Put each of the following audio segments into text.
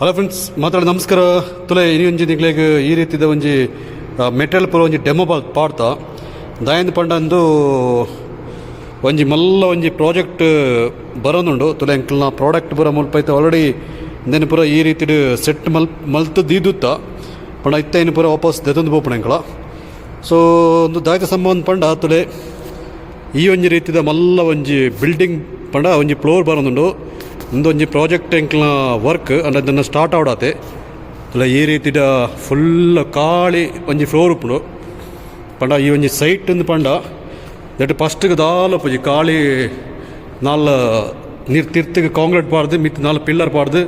Hello friends, ಮಾತಾಡ ನಮಸ್ಕಾರ. ತುಲೆ ಇನಿ ಒಂಜಿ ನಿಕ್ಲೆಗ್ ಈ ರೀತಿದ ಒಂಜಿ ಮೆಟಲ್ ಪೂರ ಒಂಜಿ ಡೆಮೊ ಪಾಡ್ತ. ದಾಯೆಂದ್ ಪಂಡ ಒಂಜಿ ಮಲ್ಲ ಒಂಜಿ ಪ್ರಾಜೆಕ್ಟ್ ಬರೋನುಂಡು. ತುಲೆ, ಎಂಕಲ್ನ ಪ್ರಾಡಕ್ಟ್ ಪೂರ ಮುಲ್ಪ ಐತೆ ಆಲ್ರೆಡಿ. ಇಂದೆನ್ ಪೂರ ಈ ರೀತಿಡ್ ಸೆಟ್ ಮಲ್ತ್ ದೀದುತ್ತ. ಪಂಡ ಇತ್ತೆ ಐನ್ ಪೂರ ವಾಪಸ್ ದೆತೊಂದು ಪೋಪುಂಡು ಎಂಕಲ. ಸೊ ಒಂದು ದಾಯ್ತ ಸಂಬಂಧ ಪಂಡ, ತುಲೆ, ಈ ಒಂಜಿ ರೀತಿದ ಮಲ್ಲ ಒಂಜಿ ಬಿಲ್ಡಿಂಗ್ ಪಂಡ ಒಂಜಿ ಫ್ಲೋರ್ ಬರೋದುಂಡು. ಉಂದೊಂಜಿ ಪ್ರಾಜೆಕ್ಟ್ ಎಂಕ್ಲ ವರ್ಕ್ ಅಂಡ ಇದನ್ನು ಸ್ಟಾರ್ಟ್ ಆವಡಾತೆ. ತುಲೆ, ಈ ರೀತಿದ ಫುಲ್ ಖಾಲಿ ಒಂಜಿ ಫ್ಲೋರ್ ಉಪ್ಪುಂಡು. ಪಂಡ ಈ ಒಂಜಿ ಸೈಟ್ ಇಂದು ಪಂಡ that ಫಸ್ಟ್ಗೆ ದಾಲ ಉಪ್ಪುಜಿ. ಖಾಲಿ ನಾಲ್ ನೀರು ತಿರ್ತಿಗೆ ಕಾಂಕ್ರೀಟ್ ಪಾಡ್ದು, ಮಿತ್ತ್ ನಾಲ್ ಪಿಲ್ಲರ್ ಪಾಡ್ದು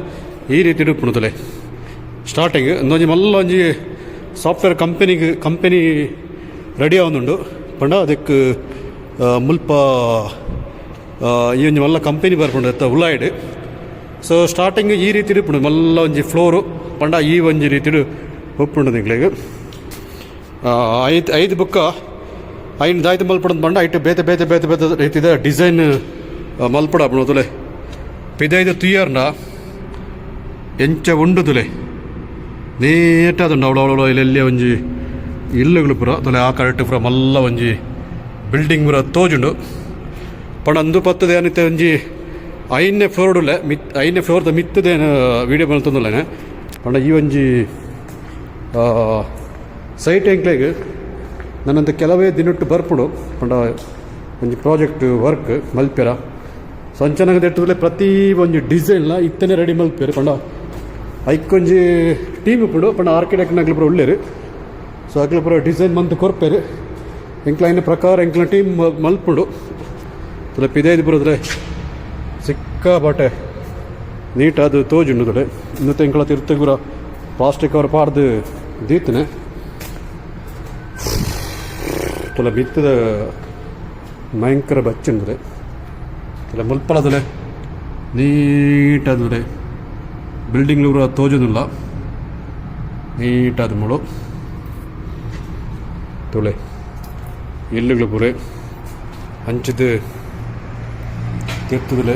ಈ ರೀತಿ ಉಪ್ಪುಂಡು. ತುಲೆ, ಸ್ಟಾರ್ಟಿಂಗ್ ಒಂದೊಂಜಿ ಮಲ್ಲ ಒಂಜಿ ಸಾಫ್ಟ್ವೇರ್ ಕಂಪನಿಗೆ ಕಂಪನಿ ರೆಡಿ ಆವೊಂದುಂಡು. ಪಂಡ ಅದಕ್ಕೆ ಮುಲ್ಪ ಈ ಒಂಜಿ ಮಲ್ಲ ಕಂಪನಿ ಬರ್ಪುಂಡು ಎತ್ತ ಉಲಾಯಿಡ್. ಸೊ ಸ್ಟಾರ್ಟಿಂಗ್ ಈ ರೀತಿ ಉಪ್ಪುಂಡು. ಮಲ್ಲ ಒಂಜಿ ಫ್ಲೋರು ಪಂಡ ಈ ಒಂಜಿ ರೀತಿಡ್ ಉಪ್ಪುಂಡು. ನಿಕ್ಲೆಗ್ ಐದು ಐದು ಬುಕ್ಕ ಐನ್ ದಾಯ್ತು ಮಲ್ಪಡಂದು ಪಂಡ ಐಟ್ ಬೇತೆ ಬೇತೆ ಬೇತೆ ಬೇತೆ ರೀತಿದ ಡಿಸೈನ್ ಮಲ್ಪಡ ತುಲೆ. ಪಿದೈದ ತುಯರ್ನ ಎಂಚ ಉಂಡು ತುಲೆ, ನೀಟಾದುಂಡು. ಅವಳು ಅವಳು ಇಲ್ಲೆಲ್ಲಿ ಒಂಜಿ ಇಲ್ಲುಗಳು ಪೂರ. ತುಲೆ, ಆ ಕರೆಕ್ಟ್ ಪೂರ ಮಲ್ಲ ಒಂಜಿ ಬಿಲ್ಡಿಂಗ್ ಪೂರ ತೋಜುಂಡು. ಪಂಡ ಅಂದು ಪತ್ತದ ಏನಿತ್ತೆ ಒಂಜಿ ಐದನೇ ಫ್ಲೋರ್ಡುಲ್ಲೆ ಮಿತ್ ಐದನೇ ಫ್ಲೋರ್ದ ಮಿತ್ತದೇನು ವೀಡಿಯೋ ಮಲ್ತೊಂದುಲ್ಲೇನೆ. ಪಂಡ ಈ ಒಂಜಿ ಸೈಟ್ ಎಂಕ್ಲೆಗ್ ನನ್ನಂತ ಕೆಲವೇ ದಿನಟ್ಟು ಬರ್ಪುಂಡು. ಪಂಡ ಒಂಜಿ ಪ್ರಾಜೆಕ್ಟ್ ವರ್ಕ್ ಮಲ್ಪೆರ. ಸೊ ಅಂಚನಾಗ ದೆಟ್ಟುದಲೆ ಪ್ರತಿ ಒಂಜಿ ಡಿಸೈನ್ಲ ಇತ್ತನೆ ರೆಡಿ ಮಲ್ಪೆರ್. ಪಂಡ ಐಕೊಂಜಿ ಟೀಮ್ ಉಪ್ಪುಂಡು. ಪಂಡ ಆರ್ಕಿಟೆಕ್ಟ್ ನಗ್ಲು ಪೂರ ಉಲ್ಲೆರ್. ಸೊ ಅಕ್ಲು ಪೂರ ಡಿಸೈನ್ ಮಂತ್ ಕೊರ್ಪೆರ್. ಎಂಕ್ಲ ಐನ ಪ್ರಕಾರ ಎಂಕ್ಲ ಟೀಮ್ ಮಲ್ಪುಂಡು. ತುಲೆ, ಪಿದೈದು ಪೂರ ಸಿಕ್ಕಾಪಟ್ಟೆ ನೀಟ್ ಅದು ತೋಜುಂಡು. ತುಲೆ, ಇನ್ನೂ ಎಂಕ್ಲ ತಿರ್ತು ಪೂರ ಪ್ಲಾಸ್ಟಿಕ್ ಕವರ್ ಪಾಡ್ದು ದೀತನೆ. ತುಲೆ, ಮಿತ್ತದ ಭಯಂಕರ ಬಚ್ಚುಂಡು. ತುಲೆ, ಮುಲ್ಪಲದುಲೆ ನೀಟಾದುಲೆ ಬಿಲ್ಡಿಂಗ್ ಪೂರ ತೋಜುದಿಲ್ಲ, ನೀಟಾದ ಮುಳು. ತುಲೆ, ಇಲ್ಲುಗಳು ಪೂರೆ ಅಂಚದ ತಿರ್ತುದುಲೆ.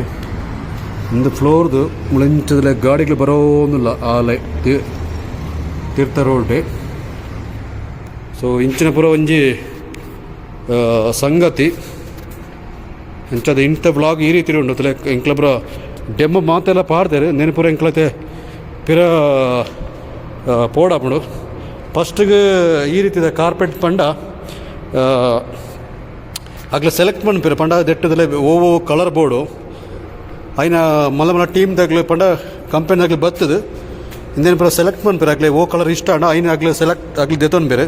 ಇಂದು ಫ್ಲೋರ್ದು ಮುಳಂಚದಲೆ ಗಾಡಿಗಳು ಬರೋಂದಿಲ್ಲ ಆಲೆ ತೀರ್ಥ ರೋಡ್. ಸೊ ಇಂಚಿನ ಪೂರ ಒಂಜಿ ಸಂಗತಿ ಇಂಚದ ಇಂಥ ಬ್ಲಾಗ್ ಈ ರೀತಿ ಉಂಡು. ತುಲೆ, ಎಂಕ್ಲ ಪೂರ ಡೆಮ್ಮು ಮಾತೆಲ್ಲ ಪಾಡ್ದೇರು. ನೆನಪುರ ಎಂಕ್ಲತೆ ಪಿರ ಪೋಡಾಪುಂಡು. ಫಸ್ಟ್ಗೆ ಈ ರೀತಿದ ಕಾರ್ಪೆಟ್ ಪಂಡ ಅಗ್ಲ ಸೆಲೆಕ್ಟ್ ಮನ್ಪೆರ್. ಪಂಡ ದೆಟ್ಟದಲೆ ಓ ಕಲರ್ ಬೋರ್ಡು ಐನ ಮಲ್ಲ ಮಲ್ಲ ಟೀಮ್ ದಾಗ್ಲು ಪಂಡ ಕಂಪನಿ ದಾಗ್ಲು ಬತ್ತದು. ಇಂದೇನು ಪೂರ ಸೆಲೆಕ್ಟ್ ಮನ್ಪೆರ್. ಅಗ್ಲೆ ಓ ಕಲರ್ ಇಷ್ಟ ಅಂಡ ಐನ ಅಗ್ಲೆ ಸೆಲೆಕ್ಟ್ ಅಗ್ಲಿ ದೆತೊನ್ಪೆರ್.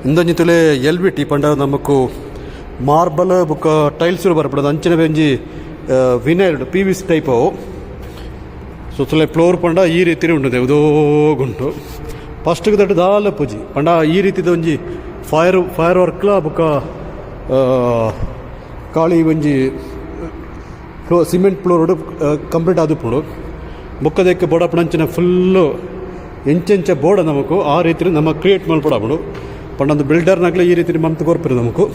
ಇಂದೊಂಜಿ ತುಲೆ ಎಲ್ ವಿ ಟಿ ಪಂಡ ನಮಕ್ಕು ಮಾರ್ಬಲ್ ಬೊಕ್ಕ ಟೈಲ್ಸ್ ಬರ್ಪುಂಡು. ಅಂಚಿನ ಒಂಜಿ ವಿನೈಲ್ ಪಿವಿಸಿ ಟೈಪ್ ಅವು. ಸೊ ತುಲೆ, ಫ್ಲೋರ್ ಪಂಡ ಈ ರೀತಿ ಉಂಟು, ಉದೋಗುಂಟು. ಫಸ್ಟ್ಗೆ ದಟ್ಟ ದಾಲ ಪೂಜಿ. ಪಂಡ ಈ ರೀತಿದ ಒಂಜಿ ಫೈರ್ ಫೈರ್ ವರ್ಕ್ಲ ಬೊಕ್ಕ ಖಾಲಿ ಒಂಜಿ ಸಿಮೆಂಟ್ ಫ್ಲೋರ್ ಕಂಪ್ಲೀಟ್ ಆದುಪ್ಪುಂಡು. ಬೊಕ್ಕದಕ್ಕೆ ಬೋಡಪ್ಪಣಂಚಿನ ಫುಲ್ಲು ಎಂಚೆಂಚ ಬೋರ್ಡ್ ನಮಕು ಆ ರೀತಿ ನಮ್ಮ ಕ್ರಿಯೇಟ್ ಮಲ್ಪಡಾಪುಂಡು. ಪಂಡೊಂದು ಬಿಲ್ಡರ್ನಾಗ್ಲೆ ಈ ರೀತಿ ಮಂತ್ ಕೊರ್ಪಿರು ನಮಕು.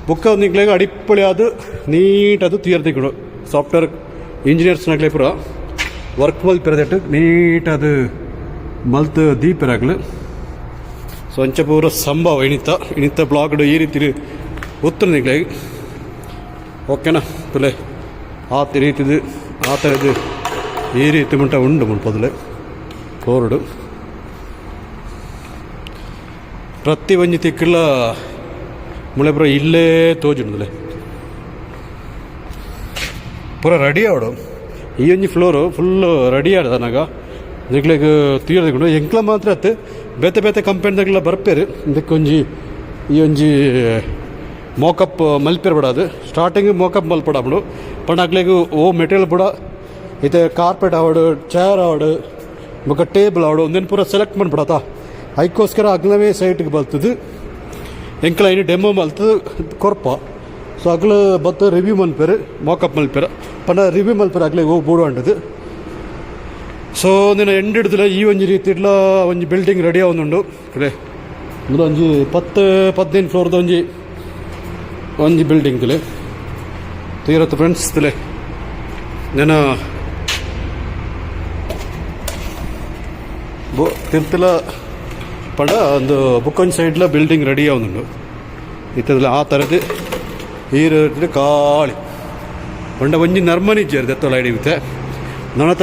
ಬೊಕ್ಕ ನಿಕ್ಲೆಗ್ ಅಡಿಪೊಳಿ ಆದ್ ನೀಟ್ ಅದು ತುಯರ್ ತಿಕ್ಕುಂಡು. ಸಾಫ್ಟ್ವೇರ್ ಇಂಜಿನಿಯರ್ಸ್ನಾಗ್ಲೆ ಪೂರ ವರ್ಕ್ ಮಲ್ಪಿರದೆಟ್ ನೀಟ್ ಅದು ಮಲ್ತ್ ದೀಪೆರಾಗ್ಲು. ಸೊ ಅಂಚ ಪೂರ ಸಂಭವ ಇಣಿತ ಇಣಿತ ಬ್ಲಾಗ್ಡ್ ಈ ರೀತಿ ಉತ್ತರ ನಿಕ್ಲೆಗ್, ಓಕೆನಾ? ತುಲೆ, ಆತ ರೀತಿದು ಆ ಥರದ್ದು ಈ ರೀತಿ ಮುಂಟ ಉಂಡು ಮುಲ್ಪದುಲೆ ಫ್ಲೋರ್ಡು. ಪ್ರತಿ ಒಂಜಿ ತಿಕ್ಕಲ ಮುಳೆ ಪೂರ ಇಲ್ಲೇ ತೋಜುಂಡುಲೆ. ಪೂರ ರೆಡಿ ಆವಡು. ಈ ಒಂಜಿ ಫ್ಲೋರು ಫುಲ್ ರೆಡಿ ಆಡ್ದನಾಗ ನಿಕ್ಲೆಗ್ ತೀರದಿಕೊಂಡು. ಎಂಕ್ಲ ಮಾತ್ರ ಅತ್ತೆ, ಬೇತೆ ಬೇತೆ ಕಂಪನಿದಾಗಲ ಬರ್ಪೇರು. ಇದಕ್ಕೆ ಒಂಜಿ ಈ ಒಂಜಿ ಮೋಕಪ್ ಮಲ್ಪೆರ್ ಬಡಾದು. ಸ್ಟಾರ್ಟಿಂಗ್ ಮೋಕಪ್ ಮಲ್ಪಡಾಪುಂಡು. ಪಂಡ ಅಕ್ಲೆಗ್ ಓ ಮೆಟೀರಿಯಲ್ ಬುಡ ಇತ್ತೆ ಕಾರ್ಪೆಟ್ ಆವಡು, ಚೇರ್ ಆವಡು, ಬೊಕ್ಕ ಟೇಬಲ್ ಆವಡು, ಒಂದೇನು ಪೂರ ಸೆಲೆಕ್ಟ್ ಮನ್ಪಡತ. ಐಕ್ಕೋಸ್ಕರ ಅಗ್ಲವೇ ಸೈಟ್ಗೆ ಬಲ್ತದು. ಎಂಕ್ಲ ಐನು ಡೆಮೋ ಮಲ್ತದು ಕೊರ್ಪ. ಸೊ ಅಗ್ಲ ಬತ್ತ ರಿವ್ಯೂ ಮನ್ಪೆರ್, ಮೋಕಪ್ ಮಲ್ಪೆರ್. ಪಂಡ ರಿವ್ಯೂ ಮಲ್ಪೆರ್ ಅಗ್ಲೆ ಓ ಬೋಡು ಅಂಡದು. ಸೊ ನಿನ್ನ ಎಂಡ್ ಹಿಡ್ದಿಲ್ಲ. ಈ ಒಂಜಿ ರೀತಿಡ್ಲ ಒಂಜಿ ಬಿಲ್ಡಿಂಗ್ ರೆಡಿ ಆವೊಂದುಂಡು ಕಡೆ. ಇಂದು ಒಂಜಿ 10-15 ಫ್ಲೋರ್ದ ಒಂಜಿ ಒಂಜಿ ಬಿಲ್ಡಿಂಗ್ ತುಲೆ ತೀರತ್ತು ಫ್ರೆಂಡ್ಸ್. ತುಲೆ, ನೆನ ತಿರ್ತಲ ಪಂಡ ಒಂದು ಬುಕ್ಕೊಂಜಿ ಸೈಡ್ಲ ಬಿಲ್ಡಿಂಗ್ ರೆಡಿ ಆವೊಂದುಂಡು. ಇತ್ತದಲ ಆ ತರದ್ ಈರ್ ಖಾಲಿ ಪಂಡ ಒಂಜಿ ನರ್ಮನಿ ಇಜ್ಜೆರ್ ದೆತ್ತೊಳ ಇತ್ತೆ ನನತ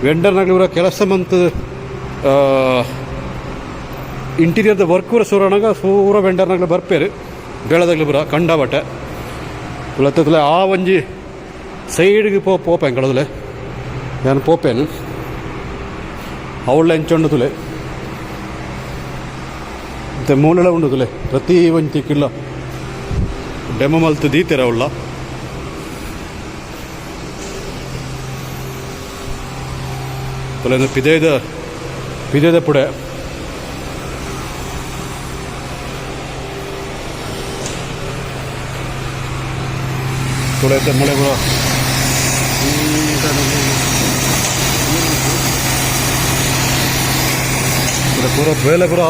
ವೆಂಡರ್ನಗ್ಲು ಪೂರ ಕೆಲಸ ಮಂತ್ ಇಂಟೀರಿಯರ್ದ ವರ್ಕ್ ಪೂರ ಶುರು ಪೂರ ವೆಂಡರ್ನಗ್ಲು ಬರ್ಪೇರು ಬೇಳದಾಗ್ಲು ಪೂರ ಕಂಡ ಬಟ್ಟೆ ತುಲತ್ತುಲ ಆ ಒಂಜಿ ಸೈಡ್ಗೆ ಪೋಪೆನ್ ಕಡದಲೆ ಯಾನ್ ಪೋಪೇನು ಅವಳ ಎಂಚೊಂಡು ತುಲೆ ಮತ್ತೆ ಮೂಲೆಲ ಉಂಡು ತುಲೆ ಪ್ರತಿ ಒಂಜಿ ತಿಕ್ಕಿಲ್ಲ ಡೆಮೊ ಮಲ್ತ್ ದೀತೆರ್ ಅವಳ ತುಲೆ ಪಿದೈದ ಪಿದೈದ ಪುಡೆ ತುಲೆ ಮೂಳೆ ಪೂರ ಪೂರ ಬೇಲೆ ಪೂರ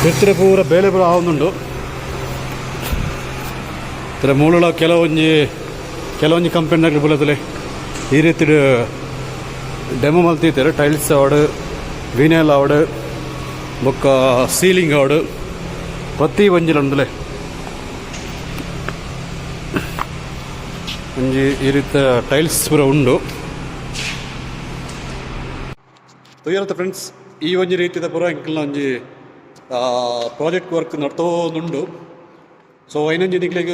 ತಿರ್ತಿರೆ ಪೂರ ಬೇಲೆ ಪೂರ ಆವೊಂದುಂಡು. ತುಲೆ ಮೂಲುಲ ಕೆಲವೊಂಜಿ ಕೆಲವೊಂಜಿ ಕಂಪೆನಿನಕ್ಲು ಪೂರ ತುಲೆ ಈ ರೀತಿಡ್ ಡೆಮೊ ಮಲ್ತಿತ್ತೆರ್. ಟೈಲ್ಸ್ ಆವಡ್, ವಿನೈಲ್ ಆವಡ್, ಬೊಕ್ಕ ಸೀಲಿಂಗ್ ಆವಡ್, ಪ್ರತಿ ಒಂಜಿಲ ಉಂಡುಲೆ ಒಂಜಿ ಈ ರೀತಿ ಟೈಲ್ಸ್ ಪೂರ ಉಂಡು. ತೂಯರತ್ತ ಫ್ರೆಂಡ್ಸ್, ಈ ಒಂಜಿ ರೀತಿದ ಪೂರ ಎಂಕಲ್ನ ಒಂಜಿ ಪ್ರಾಜೆಕ್ಟ್ ವರ್ಕ್ ನಡ್ತೋಂದುಂಡು. ಸೊ ಐನೊಂಜಿ ನಿಕ್ಲೆಗ್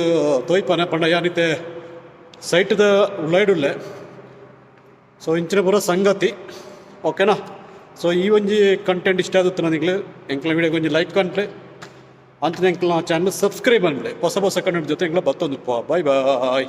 ತೋಯ್ಪನ ಪಂಡ ಯಾನಿತ್ತೆ ಸೈಟ್ದ ಉಳ್ಳಾಯ್ಡುಲ್ಲೆ. ಸೊ ಇಂಚಿನ ಪೂರ ಸಂಗತಿ, ಓಕೆನಾ? ಸೊ ಈ ಒಂಜಿ ಕಂಟೆಂಟ್ ಇಷ್ಟ ಆದಿತ್ತು ನಿಕ್ಲೆ ಎಂಕ್ಲ ವಿಡಿಯೋಗೆ ಒಂಜಿ ಲೈಕ್ ಮನ್ಪುಲೆ. ಅಂಚನೆ ಎಂಕ್ಲ ಚಾನಲ್ ಸಬ್ಸ್ಕ್ರೈಬ್ ಮನ್ಪುಲೆ. ಹೊಸ ಹೊಸ ಕಂಟೆಂಟ್ ಜೊತೆ ಎಂಕ್ಲ ಬತ್ತೊಂದು. Boy boy.